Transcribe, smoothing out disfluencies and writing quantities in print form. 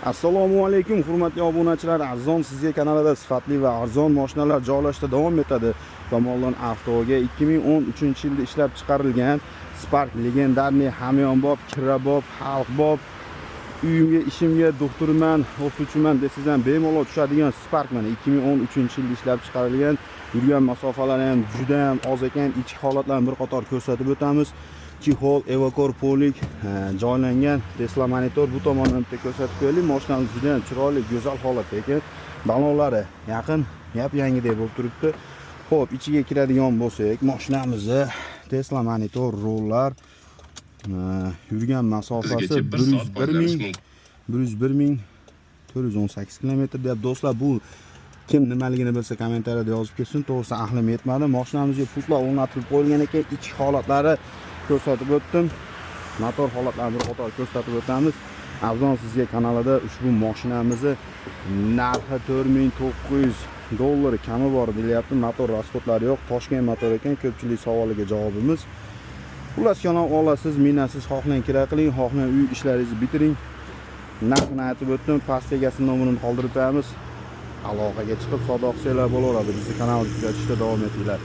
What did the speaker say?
Assalomu alaykum, hurmatli obunachilar. Arzon sizga kanalida sifatli va arzon mashinalar joylashda davom etadi. Kamoldan Avtoga 2013-yilda ishlab chiqarilgan Spark легендарный, hamyonbop, kirabob, xalqbob, uyimga, ishimga, doktorman, o'qituvchiman desangiz ham bemalol tushadigan Spark mana 2013-yilda ishlab chiqarilgan. Yurgan masofalari ham juda ham oz ekan. Ichki holatlarini bir qator ko'rsatib o'tamiz. Чехол, evakor полик joylangan, Tesla monitor bu tomondan bitta ko'rsatib qo'yaylik. Mashinamiz juda ham chiroyli, go'zal holatda ekan. Balonlari yaqin, yap yangidek bo'lib turibdi. Xo'p, ichiga kiradigan bo'lsak, mashinamizni Tesla monitor, rullar, yurgan masofasi Bizgacha bir soat 101 foydalanish ming mumkin. 101 418 kilometr deyapti. Do'stlar, bu kim nimaligini bilsa, kommentariyada yozib ketsin. To'g'risi, aqlim yetmadi. Mashinamizga pultlar o'rnatilib qo'yilgan ekan. Ichki holatlari ko'rsatib o'tdim. Motor holatlarini bir qator ko'rsatib o'tamiz. Arzon sizga kanalida ushbu mashinamizni narxi 4900 dollar kami bor deyilyapti. Motor расход lari yo'q. Toshkent motor ekan. Ko'pchilik savoliga javobimiz. Xullas kalom, olasiz, minasiz, xohlang kira qiling, xohlang uy ishlaringizni bitiring. Narxini aytib o'tdim. Pastga egasini nomerini qoldirib qo'yamiz. Aloqaga chiqib savdo qilsanglar bo'laveradi. Bizni kanalni kuzatishda davom etinglar.